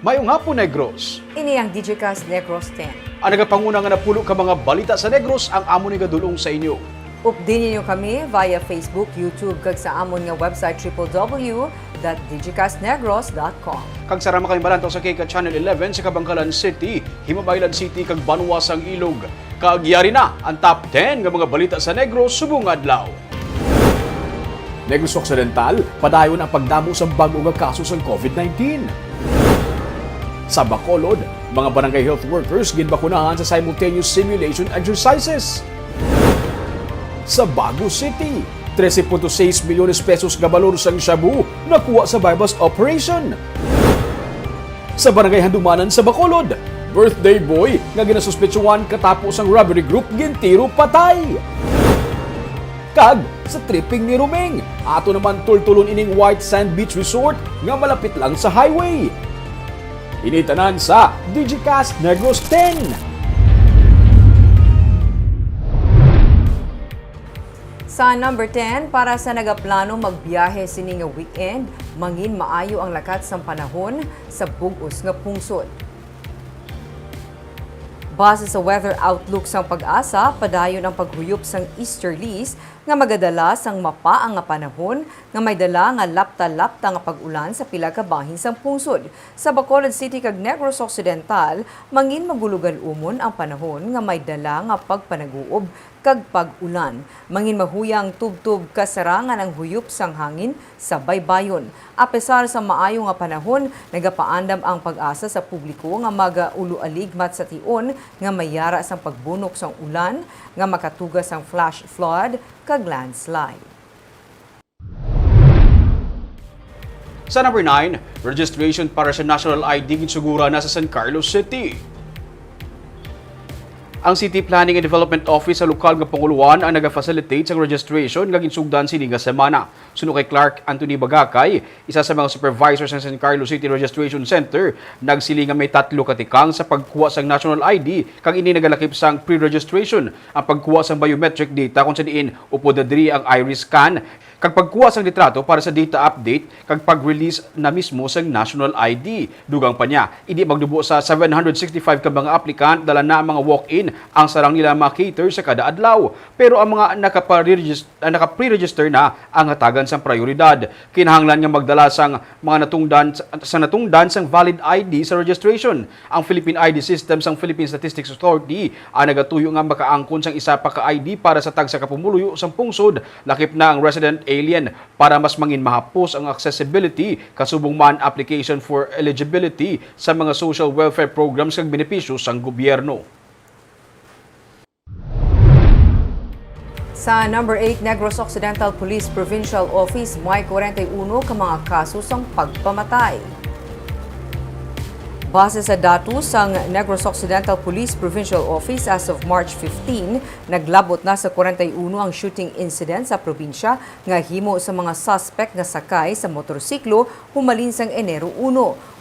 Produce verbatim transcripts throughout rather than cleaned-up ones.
Mayong hapon, Negros. Ini ang Digicast Negros ten. Ang nagapanguna nga napulo ka mga balita sa Negros ang amon igadul-ong sa inyo. Updi ninyo kami via Facebook, YouTube, kag sa amon nga website, triple W dot digicast negros dot com. Kag sarama kami malantaw sa K K Channel eleven sa Kabankalan City, Himabaylan City, kag Banwa sang Ilog. Kag yari na ang top ten nga mga balita sa Negros subong adlaw. Negros Occidental, padayon ang pagdamo sang bag-o nga kaso sang COVID nineteen. Sa Bacolod, mga barangay health workers ginbakunahan sa simultaneous simulation exercises. Sa Bago City, trese punto sais milyones pesos nga balor sang shabu nakuha sa buy-bust operation. Sa Barangay Handumanan sa Bacolod, birthday boy nga ginasuspetsuhan katapo sang robbery group gintiro patay. Kag sa tripping ni Ruming, ato naman tultulon ining white sand beach resort nga malapit lang sa highway. Ini tanan sa Digicast Negros ten. Sa number ten, para sa nagaplano magbiyahe sini nga weekend, mangin maayo ang lakat sang panahon sa bug-os nga pungsod. Base sa weather outlook sang PAGASA, padayon ang paghuyop sang easterlies nga magadala sang mapaang nga panahon nga may dala nga lapta-lapta nga pag-ulan sa pila ka bahin sang pungsod. Sa Bacolod City kag Negros Occidental, mangin magulogal-umon ang panahon nga may dala nga pagpanag-uob kag pag-ulan. Mangin mahuyang tubtob kasarangan ang huyop sang hangin sa baybayon. Apesar sa maayo nga panahon, nagapaandam ang PAGASA sa publiko nga magauloaligmat sa tion nga may yara sang pagbunok sang ulan nga makatuga sang flash flood kag landslide. Sa number nine, registration para sa National I D ginsuguran na sa San Carlos City. Ang City Planning and Development Office sa lokal nga panguloan ang naga-facilitate sang registration nga ginsugdan sini nga semana. Suno kay Clark Anthony Bagakay, isa sa mga supervisor sa San Carlos City Registration Center, nagsiling nga may tatlo ka tikang sa pagkuha sang National I D, kag ini nagalakip sang pre-registration, ang pagkuha sang biometric data, kung sa diin upod na diri ang iris scan, kag pagkuha sang litrato para sa data update kag pag-release na mismo sang National I D. Dugang pa niya, indi magnubo sa seven hundred sixty-five ka mga applicant, dala na ang mga walk-in, ang sarang nila ma-cater sa kada adlaw. Pero ang mga nakapare-regis-, ah, nakapre-register na ang hatagan sang prioridad. Kinahanglan nga magdala sang mga natungdan, sang natungdan sang valid I D sa registration. Ang Philippine I D system sang Philippine Statistics Authority ang nagatuyo nga makaangkon sang isa pa ka I D para sa tagsa ka pumuluyo sang pungsod, lakip na ang resident alien, para mas mangin mahapos ang accessibility, kasubong man application for eligibility sa mga social welfare programs kag benepisyo sang gobyerno. Sa number eight, Negros Occidental Police Provincial Office, may kwarenta y uno ka mga kaso sang pagpamatay. Base sa datos sang Negros Occidental Police Provincial Office, as of March fifteen, naglabot na sa kwarenta y uno ang shooting incident sa probinsya nga himo sa mga suspect nga sakay sa motorsiklo humalin sang Enero uno.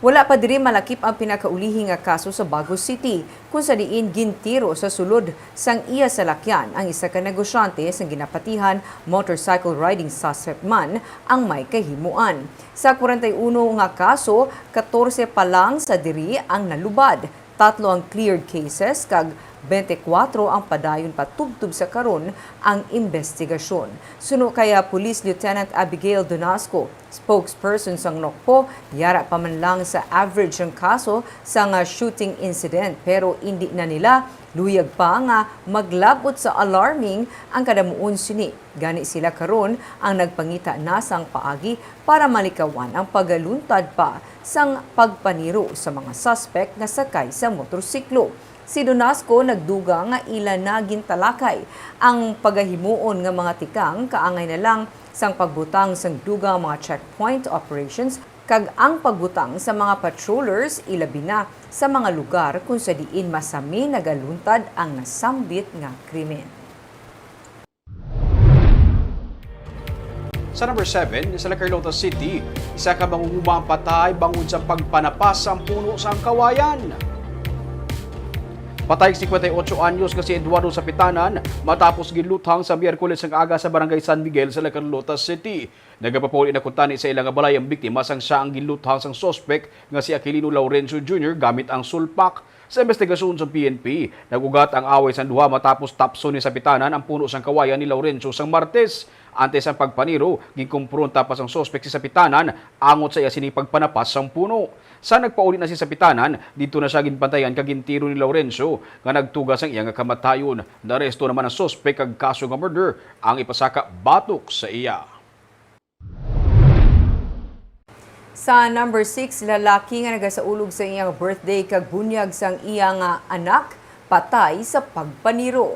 Wala pa diri malakip ang pinakaulihi nga kaso sa Bago City, kung sa diin gintiro sa sulod sang iya salakyan ang isa ka negosyante sang ginapatihan motorcycle riding suspect man ang may kahimoan. Sa kwarenta y uno nga kaso, katorse pa lang sa diri ang nalubad, tatlo ang cleared cases, kag bente kwatro ang padayon pa tubtob sa karon ang imbestigasyon. Suno kay, ah, Police Lieutenant Abigail Donasco, spokesperson sang NOCPO, yara pa man lang sa average ang kaso sang, ah, shooting incident, pero indi na nila luyag pa nga maglabot sa alarming ang kadamuon sini. Gani sila karon ang nagpangita na sang paagi para malikawan ang pagaluntad pa sang pagpaniro sa mga suspect nga sakay sa motorsiklo. Si Donasco nagdugang nga ila na gintalakay ang pagahimuon nga mga tikang kaangay na lang sang pagbutang sang dugang mga checkpoint operations kag ang pagbutang sa mga patrollers, ilabi na sa mga lugar kon sa diin masami nagaluntad ang nasambit nga krimen. Sa number seven, sa La Carlota City, isa ka mangunguma ang patay bangod sa pagpanapas sang puno sang kawayan. Patay singkwenta y ocho anyos nga si Eduardo Sapitanan matapos ginluthang sa Miyerkules ang aga sa Barangay San Miguel sa La Carlota City. Nagapapauli na kuntani sa ila nga balay ang biktima sang siya ang ginluthang sang suspek nga si Aquilino Laurencio Junior gamit ang sulpak. Sa investigasyon sa P N P, nag-ugat ang away sang duha matapos tapson ni Sapitanan ang puno sang kawayan ni Laurencio sang Martes. Antes ang pagpaniro, ginkumpronta pa sang suspek si Sapitanan angot sa iya sining pagpanapas sang puno. Sa nagpauli na si Sapitanan, didto na siya ginpantayan kag gintiro ni Laurencio nga nagtuga sang iya nga kamatayon. Naaresto naman ang suspek kag kaso nga murder ang ipasaka batok sa iya. Sa number six, lalaki nga nagasaulog sa iyang birthday kag bunyag sang iya nga anak patay sa pagpaniro.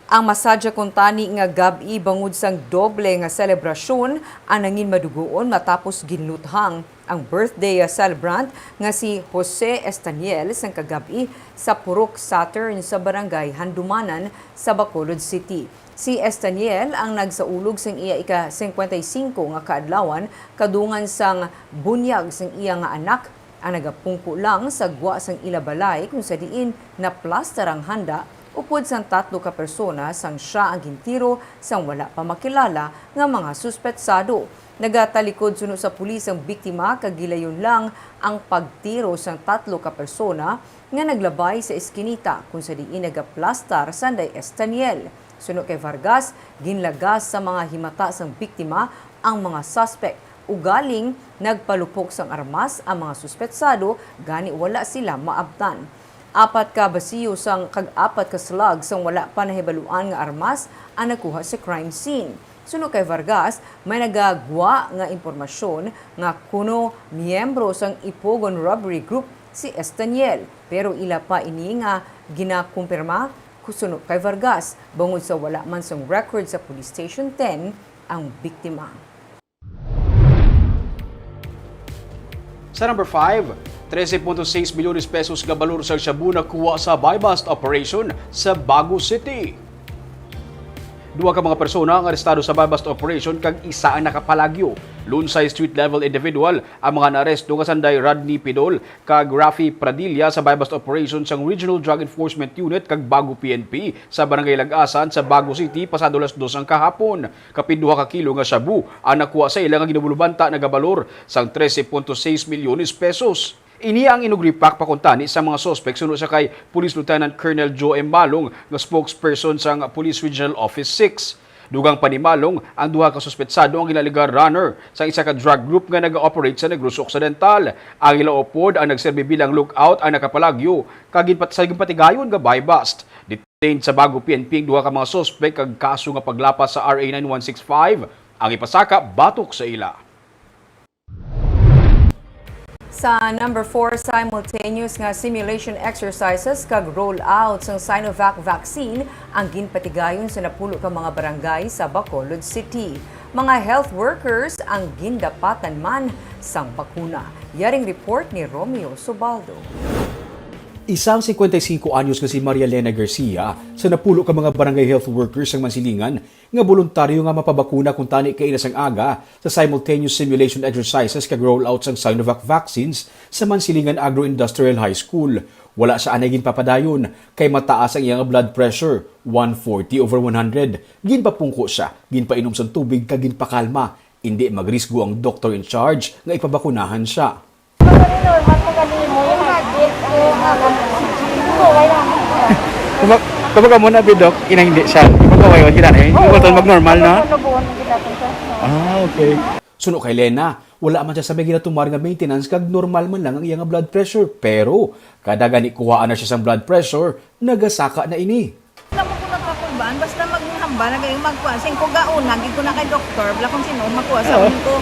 Ang masadya kuntani nga gab-i bangod sang doble nga selebrasyon ang nangin madugoon matapos ginluthang ang birthday celebrant nga si Jose Estaniel sang kagab-i sa Purok Saturn sa Barangay Handumanan sa Bacolod City. Si Estaniel ang nagsaulog sang iya ika-singkwenta y singko nga kaadlawan kadungan sang bunyag sang iya nga anak. Ang nagapungko lang sa gwa sang ila balay kung sa diin naplastar ang handa upod sang tatlo ka persona sang siya ang gintiro sang wala pa makilala nga mga suspetsado. Nagatalikod suno sa pulis ang biktima kag gilayon lang ang pagtiro sang tatlo ka persona nga naglabay sa eskinita kung sa diin nagaplastar sanday Estaniel. Suno kay Vargas, ginlagas sa mga himata sang biktima ang mga suspek. Ugaling nagpalupok sang armas ang mga suspetsado, gani wala sila maabtan. Apat ka basiyo sang kag apat ka slug sang wala pa nahibaluan nga armas ang nakuha sa crime scene. Suno kay Vargas, may nagagwa nga impormasyon nga kuno miyembro sang Ipogon Robbery Group si Estaniel, pero ila pa ini nga ginakumpirma. Suno kay Vargas, bangod sa wala man sang record sa Police Station ten ang biktima. Sa number five, trese punto sais milyones pesos nga balor sa shabu nakuha sa buy-bust operation sa Bago City. Duha ka mga persona ang arestado sa buy-bust operation kag isa ang nakapalagyo. Lunsay street-level individual ang mga naaresto nga sanday Rodney Pidol kag Rafi Pradilla sa buy-bust operation sang Regional Drug Enforcement Unit kag Bago P N P sa Barangay Lagasan sa Bago City pasado alas dos ang kahapon. Kapin duha ka kilo nga shabu ang nakuha sa ila nga ginabulubanta nagabalor sang trese punto sais milyones pesos. Ini ang inugripak pa kuntani sa mga suspek suno sa kay Police Lieutenant Colonel Joe M. Malong nga spokesperson sang Police Regional Office six. Dugang pa ni Malong, ang duha ka suspetsado ang ginalegar runner sa isa ka drug group nga nag-operate sa Negros Occidental. Ang ila upod ang nagserbi bilang lookout ang nakapalagyo kag ginpat-, sa ginpatigayon nga buy-bust. Detained sa Bago P N P ang duha ka mga suspek kag kaso nga paglapas sa R A nine one six five ang ipasaka batok sa ila. Sa number four, simultaneous nga simulation exercises kag rollout sang Sinovac vaccine ang ginpatigayon sa napulo ka mga barangay sa Bacolod City. Mga health workers ang gindapatan man sang bakuna. Yaring report ni Romeo Subaldo. Isang singkwenta y singko anyos nga si Maria Elena Garcia sa napulo ka mga barangay health workers sang Mansilingan nga boluntaryo nga mapabakuna kuntani kaina sang aga sa simultaneous simulation exercises kag rollout sang Sinovac vaccines sa Mansilingan Agro-Industrial High School. Wala sia anay ginpapadayon kay mataas ang iyang blood pressure, one forty over one hundred. Ginpapungko sia, ginpainom sang tubig kag ginpakalma. Indi magrisgo ang doctor in charge nga ipabakunahan sia. Kumbaga, kumbaga mo na, Bidok, inang hindi siya. Kumbaga, way, way, kita na, eh. Yung Oo. Mag-normal, no? Ano buwan ang ginatong sa Ah, okay. Suno kay Lena, wala man siya sa may ginatumar nga maintenance kag normal man lang ang iyang blood pressure. Pero, kada gani kuhaan na siya sang blood pressure, nagasaka na ini. Wala man ko nagkakulbaan, basta maghambal na kayo magkuha. Sing ko gauna, gid ko na kay doktor, wala kung sino, makuha sa Oo. Ko.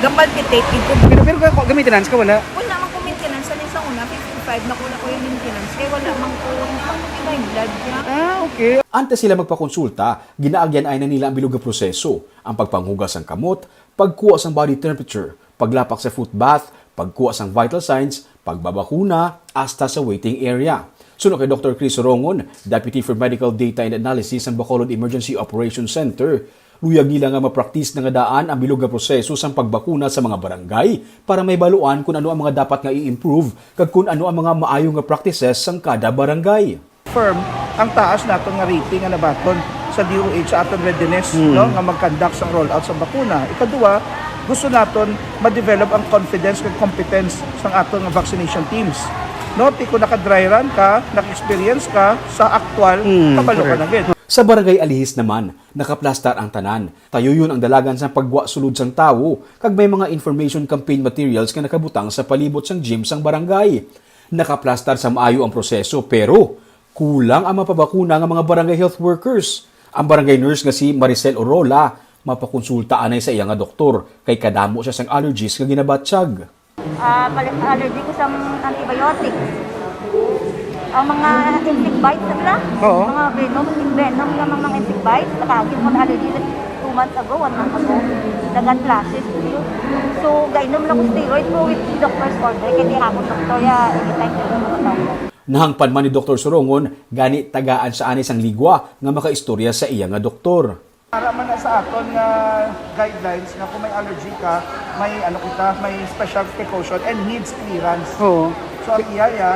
Gapalpitate, gid ko. Pero, pero ga-, ga-maintenance ka, wala? Wala man ko maintenance, sa sa una, fifty-five, na ko na ko yung maintenance, kaya wala man ko, hindi man ko kay blood niya. Ah, okay. Antes sila magpakonsulta, ginaagyan ay na nila ang bilog nga proseso, ang pagpanghugas sang kamot, pagkuha sang body temperature, paglapak sa foot bath, pagkuha sang vital signs, pagbabakuna, hasta sa waiting area. Suno kay Doktor Chris Rongon, Deputy for Medical Data and Analysis sang Bacolod Emergency Operations Center, Luyag nila nga mapraktis na nga daan ang bilog nga proseso sang pagbakuna sa mga barangay para mahibaluan kun ano ang mga dapat nga i-improve kag kun ano ang mga maayo nga practices sang kada barangay. Firm ang taas naton nga rating nga nabaton sa D O H sa aton readiness, Hmm. no, nga mag-conduct sang rollout sa bakuna. Ikaduha, gusto naton ma-develop ang confidence kag competence sang aton nga vaccination teams. No, ti kung naka-dry run ka, naka-experience ka sa aktual, Hmm, kabalo ka correct. na gid. Sa Barangay Alihis naman, nakaplastar ang tanan. Tayuyon ang dalagan sang paggwa sulod sang tawo, kag may mga information campaign materials nga nakabutang sa palibot sang gym sang barangay. Nakaplastar sa maayo ang proseso, pero kulang ang mapabakuna nga mga barangay health workers. Ang barangay nurse nga si Maricel Orola, mapakonsulta anay sa iya nga doktor, kay kadamo siya sang allergies nga ginabatyag. Ah, pali-, allergy ko sa antibiotics. Ang mga insect bites na sila, Oo. mga venom, venom nga mga, mga insect bites, nakagin ko na allergy like two months ago, one month ago. Dagan flashes ko yun. So, gainom lang ko steroid ko with doctor's order, kay di ako doktor, ya, anytime ko lang ako. Nahangpan man ni Doktor Surongon, gani tagaan siya ani sang ligwa nga makaistorya sa iya nga doktor. Para man na sa aton nga guidelines nga kung may allergy ka, may ano kita, may special precaution and needs clearance. Oo. So, ang iya, iya,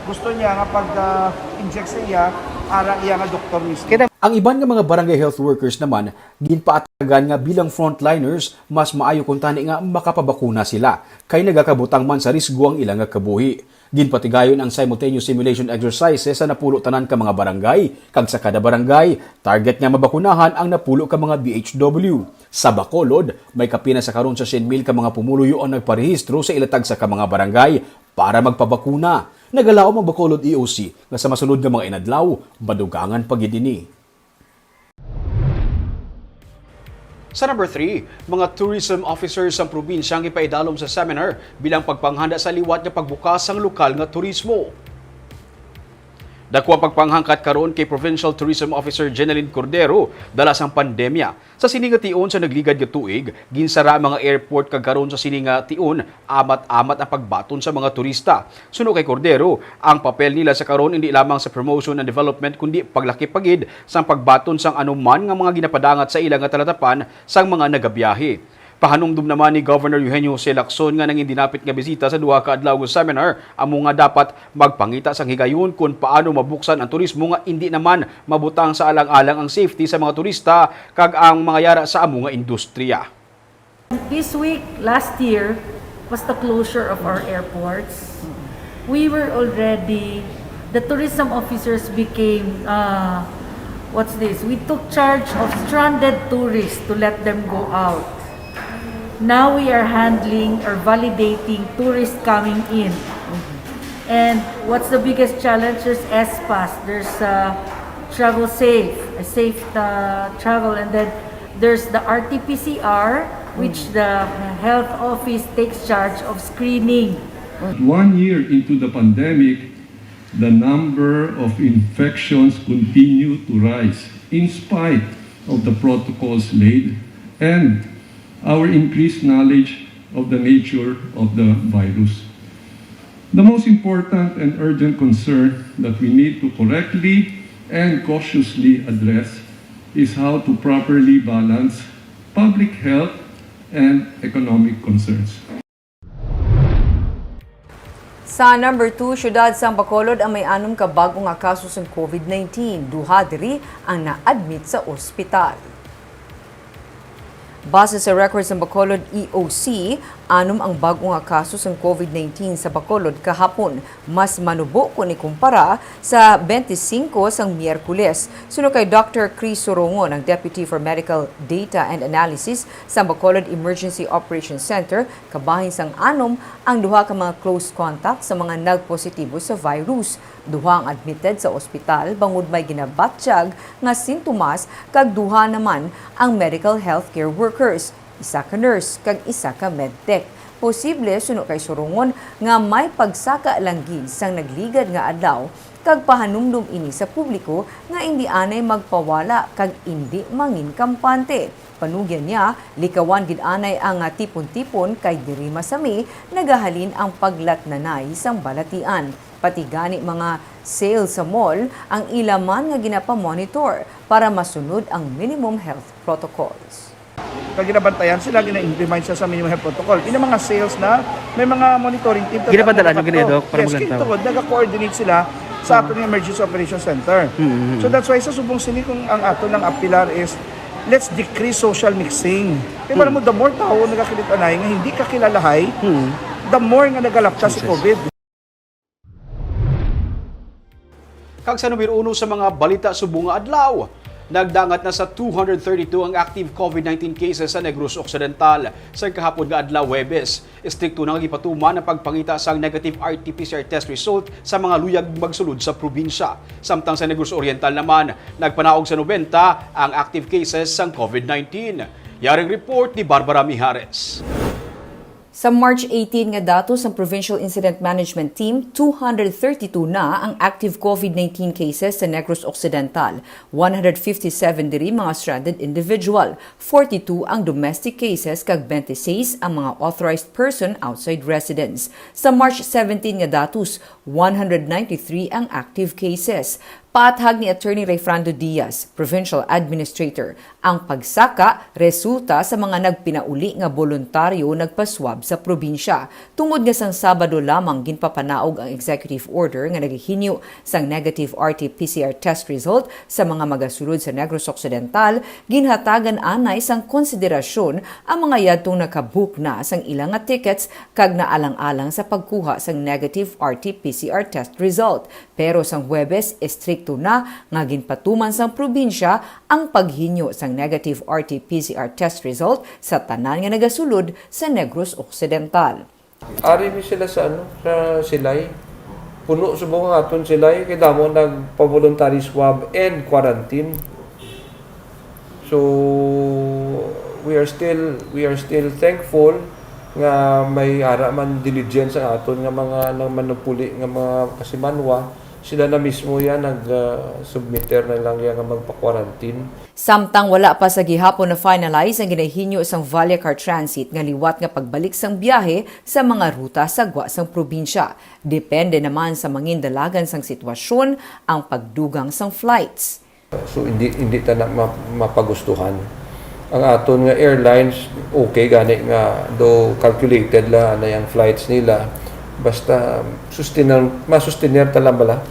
gusto niya nga pag, ah, inject sa iya, ara iya nga doktor mismo. Kita- Ang iban nga mga barangay health workers naman, ginpaatagan nga bilang frontliners, mas maayo kung tani nga makapabakuna sila, kay nagakabutang man sa risgo ang ila nga kabuhi. Ginpatigayon ang simultaneous simulation exercises sa napulo tanan ka mga barangay, kag sa kada barangay, target nga mabakunahan ang napulo ka mga B H W. Sa Bacolod, may kapin na sa karon sa syen mil ka mga pumuluyo ang nagparehistro sa ila tagsa ka mga barangay para magpabakuna. Nagalaom ang Bacolod E O C nga sa masunod nga mga inadlaw, madugangan pa gid ini. Sa number three, mga tourism officers sang probinsya ang gipaidalom sa seminar bilang pagpanghanda sa liwat nga pagbukas sang lokal nga turismo. Dako ang pagpanghangkat karon kay Provincial Tourism Officer Jeneline Cordero dala sang pandemya. Sa sini nga tion sa nagligad nga tuig, ginsara ang mga airport kag karon sa sini nga tion, amat-amat ang pagbaton sa mga turista. Suno kay Cordero, ang papel nila sa karon indi lamang sa promotion and development kundi paglaki pa gid sang pagbaton sang anuman nga mga ginapadangat sa ila nga talatapan sang mga nagabiyahe. Pahanumdom naman ni Governor Eugenio Jose Lacson nga nangin dinapit nga bisita sa duha ka adlaw nga seminar amo nga dapat magpangita sang higayon kon paano mabuksan ang turismo nga indi naman mabutang sa alang-alang ang safety sa mga turista kag ang mga yara sa amo nga industriya. This week, last year, was the closure of our airports. We were already, the tourism officers became, uh, what's this? We took charge of stranded tourists to let them go out. Now we are handling or validating tourists coming in. And what's the biggest challenge? There's S pass, there's, uh, travel safe, a safe, uh, travel, and then there's the R T P C R, which the health office takes charge of screening. One year into the pandemic, the number of infections continue to rise in spite of the protocols laid and our increased knowledge of the nature of the virus. The most important and urgent concern that we need to correctly and cautiously address is how to properly balance public health and economic concerns. Sa number two, siyudad sang Bacolod ang may anom ka bag-o nga kaso sang COVID nineteen. Duha diri ang na-admit sa ospital. Base sa records sang Bacolod E O C, anom ang bag-o nga kaso sang COVID nineteen sa Bacolod kahapon. Mas manubo kon ikumpara sa twenty-five sang Miyerkules. Suno kay Doctor Chris Sorongon, ang Deputy for Medical Data and Analysis sa Bacolod Emergency Operations Center, kabahin sang anom ang duha ka mga close contact sa mga nagpositibo sa virus. Duha ang admitted sa ospital bangod may ginabatyag nga sintomas kag duha naman ang medical healthcare workers, isa ka nurse kag isa ka medtech. Posible, suno kay Sorongon, nga may pagsaka lang gid sang nagligad nga adlaw kag pahanumdom ini sa publiko nga indi anay magpawala kag indi mangin kampante. Panugyan niya, likawan gid anay ang, ah, tipon-tipon kay diri masami nagahalin ang paglatnanay sang balatian. Pati gani mga sales sa mall ang ila man nga ginapamonitor para masunod ang minimum health protocols. Nga ginabantayan sila, gina-implement siya sa minimum health protocol. Yung mga sales na, may mga monitoring team. Ginapadala nyo gini, Doc, para Yes, maglantaw? Kaya tungod, nag-coordinate sila sa aton Emergency Operations Center. Mm-hmm. So that's why sa subong sini, kung ang aton lang apilar is, let's decrease social mixing. Kaya para mo, the more tao nagakilitanay nga hindi kakilalahay, the more nga nagalapta si COVID. Kag sa numero uno sa mga balita subong nga adlaw, nagdangat na sa two hundred thirty-two ang active COVID nineteen cases sa Negros Occidental. Sa kahapon nga adlaw, Huwebes, estrikto na nga gipatuman ang pagpangita sang negative R T P C R test result sa mga luyag magsulod sa probinsya. Samtang sa Negros Oriental naman, nagpanaog sa nobenta ang active cases sang COVID nineteen. Yaring report ni Barbara Mijares. Sa March eighteen nga datos sang Provincial Incident Management Team, two hundred thirty-two na ang active COVID nineteen cases sa Negros Occidental. One hundred fifty-seven diri mga stranded individual, forty-two ang domestic cases, kag twenty-six ang mga authorized person outside residence. Sa March seventeen nga datos, one hundred ninety-three ang active cases. Paathag ni Attorney Rayfrando Diaz, Provincial Administrator, ang pagsaka resulta sa mga nagpinauli nga boluntaryo nagpaswab sa probinsya. Tungod nga sang Sabado lamang ginpapanaog ang executive order nga nagahinyo sang negative R T P C R test result sa mga magasulod sa Negros Occidental, ginhatagan anay sang konsiderasyon ang mga yadtong nakabook na sang ila nga tickets kag naalang-alang sa pagkuha sang negative R T P C R test result. Pero sang Huwebes, estrikto na nga ginpatuman sang probinsya ang paghinyo sang negative R T P C R test result sa tanan nga nagasulod sa Negros Occidental. Ari mi sila sa, ano, sa Silay. Puno subong ang aton Silay, kay damo nagpa-voluntary swab and quarantine. So, we are still, we are still thankful nga may ara man diligence ang aton nga mga nang manupuli nga mga kasimanwa. Sila na mismo yan nag, ah, submiter na lang yan nga magpa-quarantine. Samtang wala pa sa gihapon na-finalize ang ginahinyo sang Vallecar Transit nga liwat nga pagbalik sang biyahe sa mga ruta sa gwa sang probinsya. Depende naman sa mangin dalagan sang sitwasyon ang pagdugang sang flights. So, hindi, hindi ta na ma-, mapagustuhan. Ang aton nga airlines, okay gani nga, do calculated la na yung flights nila. Basta, sustener, masustener ta lang bala,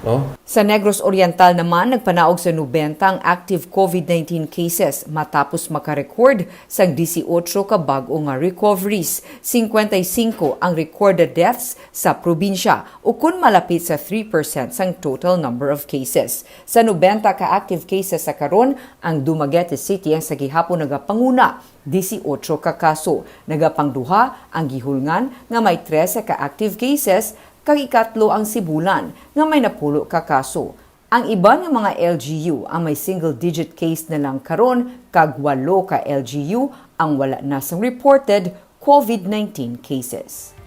no? Sa Negros Oriental naman, nagpanaog sa nobenta ang active COVID nineteen cases matapos makarecord sang disiotso ka bag-o nga recoveries. Singkwenta y singko ang recorded deaths sa probinsya, ukon malapit sa three percent sang total number of cases. Sa nobenta ka active cases sa karon, ang Dumaguete City ang sa gihapon nagapanguna, disiotso ka kaso. Nagapangduha ang Guihulngan nga may trese ka active cases, kag ikatlo ang Sibulan nga may napulo ka kaso. Ang iban nga mga L G U ang may single-digit case na lang karon, kag walo ka L G U ang wala na sang reported COVID nineteen cases.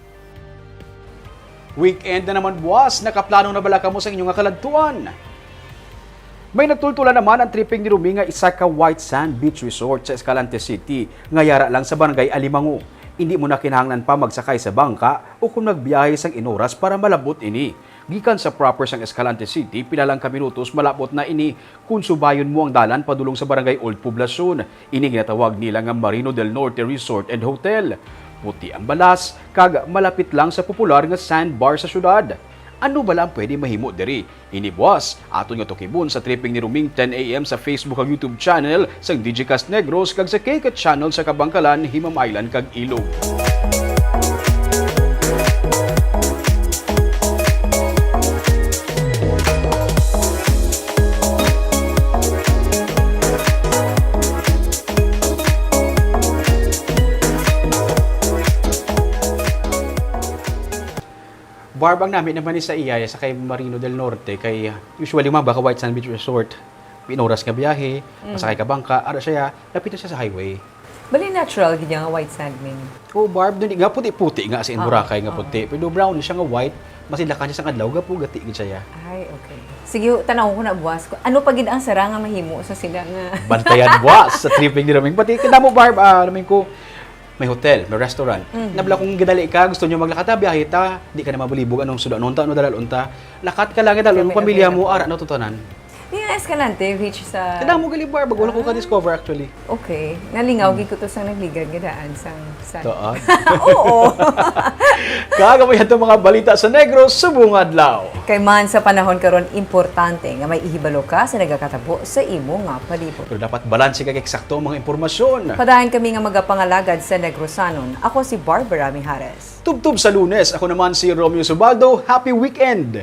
Weekend na naman, buwas. Nakaplano na bala kamo sa inyo nga kaladtuan? May nagtultulan naman ang tripping ni Rumi nga isa ka white sand beach resort sa Escalante City nga yara lang sa Barangay Alimango. Indi mo na kinahanglan pa magsakay sa bangka o kung magbiyahe sang inoras para malabot ini. Gikan sa proper sang Escalante City, pila lang ka minutos malabot na ini kon subayon mo ang dalan padulong sa Barangay Old Poblacion. Ini ginatawag nila nga Marino del Norte Resort and Hotel. Puti ang balas, kag malapit lang sa popular nga sandbar sa syudad. Ano bala ang pwede mahimo diri? Ini buwas, aton nga tukibon sa Tripping ni Ruming, ten A M sa Facebook kag YouTube channel sang Digicast Negros kag sa K K channel sa Kabangkalan, Himamaylan kag Ilog. Barb, ang nami naman ni sa iya, sa kay Marino del Norte, kay, ah, usually, mga baka White Sand Beach Resort, pinoras nga biyahe, masakay ka bangka, ara siya, lapit na siya sa highway. Bali natural gid nga white sand, Min. Oh, Barb, dun nga puti-puti nga sa Oo, Boracay nga oo. Puti, pero brown siya nga white, mas ilakan siya sa adlaw, gapo gati gid siya. Ay, okay. Sige, tanawon ko na buwas. Ano pa gid ang sara nga mahimo sa sila nga? Bantayan buwas sa tripping ni Raming. Pati kadamo, Barb, ah, namin ko, May hotel, may restaurant. Mhm. Nabla kung gidali ka, gusto nyo maglakad ta, biyahe ta, di ka na mabalibog anong sudanon ta, ano dalalon ta. Lakat ka lang, dalon mo Kami pamilya mo, available. Ara na to tanan. Di nga Escalante, which sa Kada mo gali bar, bago lang ko Ah. ka-discover actually. Okay. Nalingaw, Hmm. gid ko to sang nagligad nga daan sang, sang Daan? Oo. Kagabi ato mga balita sa Negros subong adlaw. Kay man sa panahon karon, importante nga may ihibalo ka sa nagakatabo sa imo nga palibot. Pero dapat balanse kag eksakto ang mga impormasyon. Padayon kami nga magapangalagad sa Negrosanon. Ako si Barbara Mijares. Tubtob sa Lunes, ako naman si Romeo Subaldo. Happy weekend!